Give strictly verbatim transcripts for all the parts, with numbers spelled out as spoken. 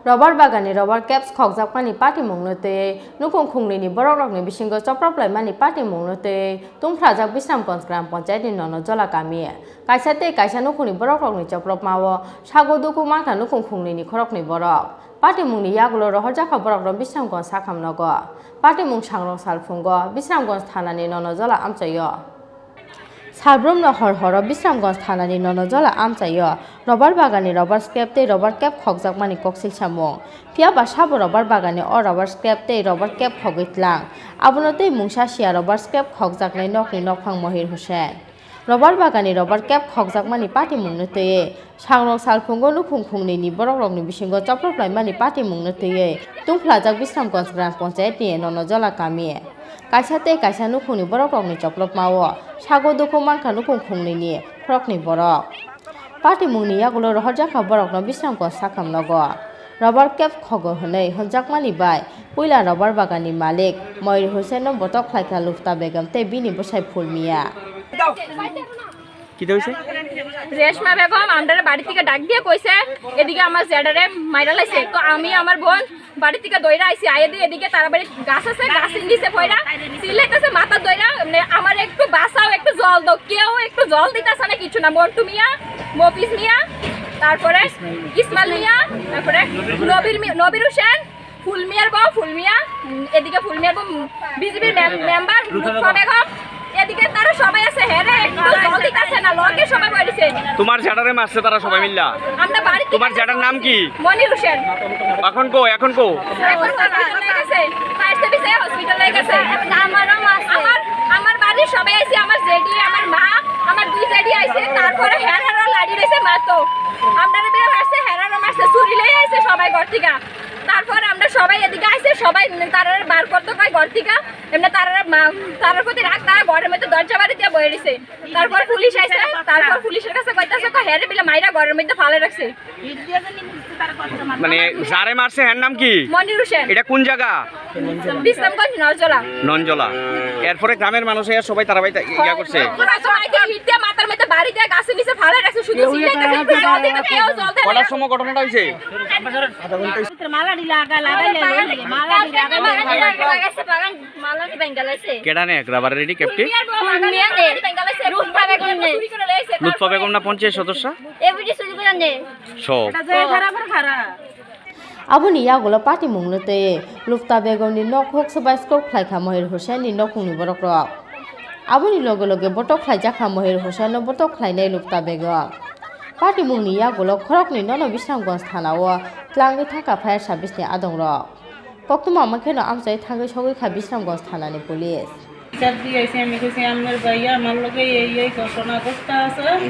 Robar bagani robar caps khokjakmani patimungno twiwi nukhung khungnwini borokrokni bisingo choprop laimani patimungno twiwi tungphrajak Bisramganj Gram Panchayatni Nonojola kami. Kaisa tei kaisa nukhungni borokrokni chopropmao sago dukhu mankha nukhung khungnwini khoroknwi borok. Patimungni yagulo rohorjakha borokno Bisramganj sakham nogo. Patimung sangrong salphungo Bisramganj thanani Nonojola amchaio. Salbrumno hor horo Bisramganj thanani Nonojola amchaio robar bagani robar scrap tei robar caps khokjakmani koksil samung. Phiya ba sabo robar bagani o robar scrap tei robar caps khogwi tlang. Abono tei mungsa siya robar scrap khokjaknai nokni nokphang Mohir Hussain. Robar bagani robar caps khokjakmani patimungno twiwi sangrong salphungo nukhung khungnwini borokrokni bisingo choprop laimani patimungno twiwi tungphlajak Bisramganj Gram Panchayatni Nonojola kami. Kaisa tei kaisa nukhungni borokrokni chopropmao sago dukhu mankha nukhung khungnwini khoroknwi borok. Patimungni yagulo rohorjakha borokno Bisramganj sakham nogo. Robar caps khogo hwnwi hwnjakmani bai puila robar baganni malik Moir Hussainno botok khlaikha Lufta Begum tei bini bwsai Phulmiya. কিতা হইছে? রেশমা বেগম আমরার বাড়ি থেকে ডাক দিয়ে কইছে, "এদিকে আমার জেঠারে মাইরা লাইছে।" তো আমি আমার বোন বাড়ি থেকে দৌড়ে আইছি, আইয়া দিয়ে এদিকে তারা বাড়ি গাছ আছে, গাছের নিচে পড়া চিল্লাইতেছে, মাথা দৌড়া, মানে, "আমার একটু বাঁচাও, একটু জল দাও।" কেউ একটু জল দিতেছে না, কিছু না। মন্টু মিয়া, মফিজ মিয়া, তারপরে ইসমাইল মিয়া, তারপরে নবীর মি-, নবীর হোসেন, ফুলমিয়ার বউ, ফুলমিয়া, উম, এদিকে ফুলমিয়ার বউ, উম, বিজেপির মেম-, মেম্বার লুৎফা বেগম, এদিকে তারা সবাই আছে, হ্যাঁ রে, একটু জল দিতেছে না, লগে সবাই বলেছে। তোমার জেঠারে মারছে তারা সবাই মিল্লা? আমরা বাড়ি থেকে তোমার জেঠার নাম কি? মনির হোসেন। এখন কো, এখন কো? এখন হসপিটালে গেছে, ফায়ার সার্ভিসে হসপিটালে গেছে। আমারও মারছে। আমার, আমার বাড়ির সবাই আছে, আমার জেঠি, আমার মা, আমার দুই জেঠি আছে, তারপরে হেরারও লাড়ি রয়েছে, মা তো। আমরা বের আসছে, হেরারও মারছে, চুরি লয়ে আইছে সবাই ঘর থেকে। তারপর আমরা সবাই এদিকে আইছে, সবাই তারারে বার করতে কয় ঘর থেকে। এমনি তারারে মা-, তারার প্রতি রাগ, তারা ঘরের মধ্যে দরজা বাড়ি দিয়ে বয়ে রইছে। তারপর পুলিশ আইছে, তারপর পুলিশের কাছে কইতাছে, কয়, "হ্যাঁ রে, বিলে মাইরা ঘরের মধ্যে ফালে রাখছে।" মানে, যারে মারছে, হ্যার নাম কি? মনির হোসেন। এটা কোন জায়গা? বিশ্রামগঞ্জ, নজলা। ননজলা। এরপরে গ্রামের মানুষ এরা সবাই তারা বাইতে ইয়া করছে। ওরা সবাইকে ইট দিয়ে মাথার মধ্যে বাড়ি দিয়ে গাছের নিচে ফালে রাখছে, শুধু চিল্লাইতেছে, "একটু জল দেন, কেউ জল দেন না।" কটার সময় ঘটনাটা হয়েছে? মালাডি লাগা, লাগাইলে লইলে, মালাডি লাগাইলে। বাগান, বাগান, মালাডি বেঙ্গালাইছে। কেডা নে রাবার রেডি ক্যাপটি? ফুলমিয়া নে। রূপা বেগম নে। লুৎফা বেগম না পঞ্চায়েত সদস্য? এবিডি সুযোগ নে। সব। এটা যে খারাপ আর খারাপ। Aboni yagulo patimungno tei Lufta Begumni nok hoksobai scope khlaikha Mohir Hussainni nokhungni borokrok. Aboni loge loge botok khlaijakha Mohir Hussainno botok khlainai Lufta Begum. Patimungni yagulo khoroknwi nono Bisramganj thanao tlangwi thangkha fire serviceni adongrok. Koktwma wngkheno amchai thangwi sogwi kha Bisramganj thanani police. বিচার দিয়ে আইছি, আমি কইছি, "আপনার ভাইয়া আমার লগে এই এই ঘটনা ঘটতে আছে,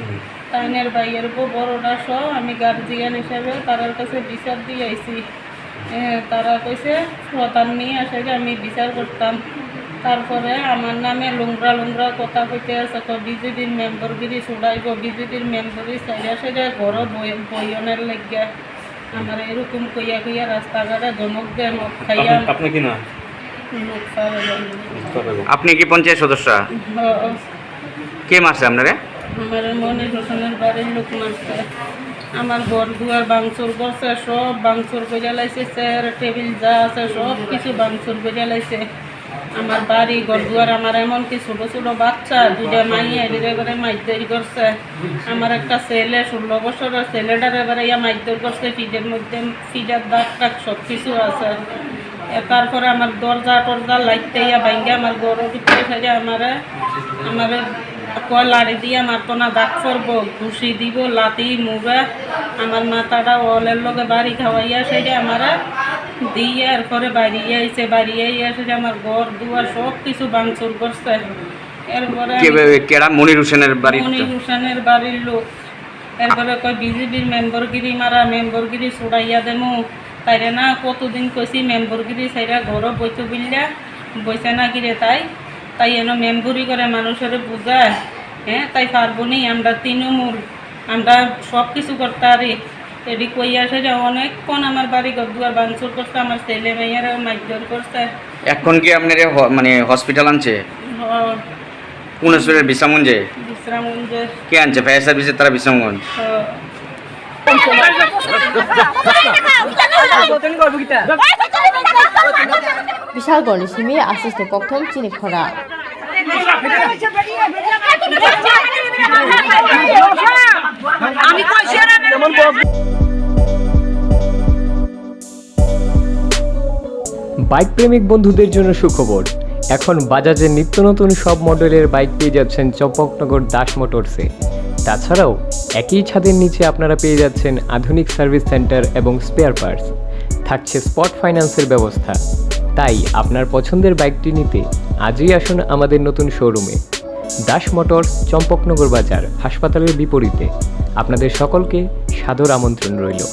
তাইনের ভাইয়ের বউ বড়টা সহ আমি গার্জিয়ান হিসাবে তারার কাছে বিচার দিয়ে আইছি।" এ, তারা কইছে, "প্রধান নিয়ে আসে যে আমি বিচার করতাম।" তারপরে আমার নামে লুংরা লুংরা কথা কইতে আছে, কয়, "বিজেপির মেম্বরগিরি ছুড়াইবো, বিজেপির মেম্বরগিরি চাইরা সেটা ঘরো বই-, বইনের লাগিয়া।" আমার এরকম কইয়া কইয়া রাস্তাঘাটে ধমক দেয়, মদ খাইয়া। আপনি, আপনি কি নাম? মুখ পাওয়া যায় না। মুখ পাওয়া যায় না। আপনি কি পঞ্চায়েত সদস্য? হ্যাঁ। কে মারছে আপনারে? আমার মনির হোসেনের বাড়ির লোক মারছে। আমার ঘর দুয়ার ভাঙচুর করছে, সব ভাঙচুর করে লাইছে, চেয়ার টেবিল যা আছে সব কিছু ভাঙচুর করে লাইছে। আমার বাড়ি ঘর দুয়ার, আমার এমনকি ছোট ছোট বাচ্চা, দুইটা মাইয়া, এদের এবারে মারধর করছে। আমার একটা ছেলে, ষোলো বছরের ছেলেটার এবারে ইয়া মারধর করছে, ফ্রিজের মধ্যে, ফ্রিজের দাগ টাগ সব কিছু আছে। এ, তারপরে আমার দরজা টরজা লাইটটা ইয়া ভাঙ্গে আমার ঘরের ভিতরে ফেলে আমারে, আমারে কয় লাড়ি দিয়ে মারতো না, দাগ পড়বো, ঘুষি দিব, লাথি, মুড়া, আমার মাথাটা ওয়ালের লগে বাড়ি খাওয়াইয়া সেটা আমারে দিয়ে এরপরে বাড়িয়ে আইছে, বাড়িয়ে আইয়া সেটা আমার ঘর দুয়ার সব কিছু ভাঙচুর করছে। এরপরে কে আমি বে-, কেডা? মনির হোসেনের বাড়ির মনির তো? হোসেনের বাড়ির লোক। এরপরে কয়, "বিজেপির মেম্বরগিরি মারা, মেম্বরগিরি ছুড়াইয়া দেমু।" তাইরে না কতদিন কইছি মেম্বরগিরি ছাইরা ঘরো বইতে বললা, বইছে না গিরে তাই। তাই এনো মেম্বরি করে মানুষরে বুঝায়, হ্যাঁ, তাই পারবো নি। আমরা তৃণমূল, আমরা সব কিছু করতে পারি। এডি কইয়া সেটা অনেকক্ষণ আমার বাড়ি ঘর দুয়ার ভাঙচুর করছে, আমার ছেলে মেয়েরা মারধর করছে। এখন কি আপনার এ হ-, মানে হসপিটাল আনছে? হ। কোন হসপিটাল? বিশ্রামগঞ্জে? বিশ্রামগঞ্জে। কে আনছে? ফায়ার সার্ভিসের তারা বিশ্রামগঞ্জ? হ। Bishalgarhni simi Ashish ni kokthom chini khora. Bike প্রেমিক বন্ধুদের জন্য সুখবর। এখন বাজাজের নিত্য নতুন সব মডেলের বাইক পেয়ে যাচ্ছেন চম্পকনগর দাস মোটরসে। তাছাড়াও একই ছাদের নিচে আপনারা পেয়ে যাচ্ছেন আধুনিক সার্ভিস সেন্টার এবং স্পেয়ার পার্টস। থাকছে স্পট ফাইন্যান্সের ব্যবস্থা। তাই আপনার পছন্দের বাইকটি নিতে আজই আসুন আমাদের নতুন শোরুমে। দাস মোটরস, চম্পকনগর বাজার, হাসপাতালের বিপরীতে। আপনাদের সকলকে সাদর আমন্ত্রণ রইল।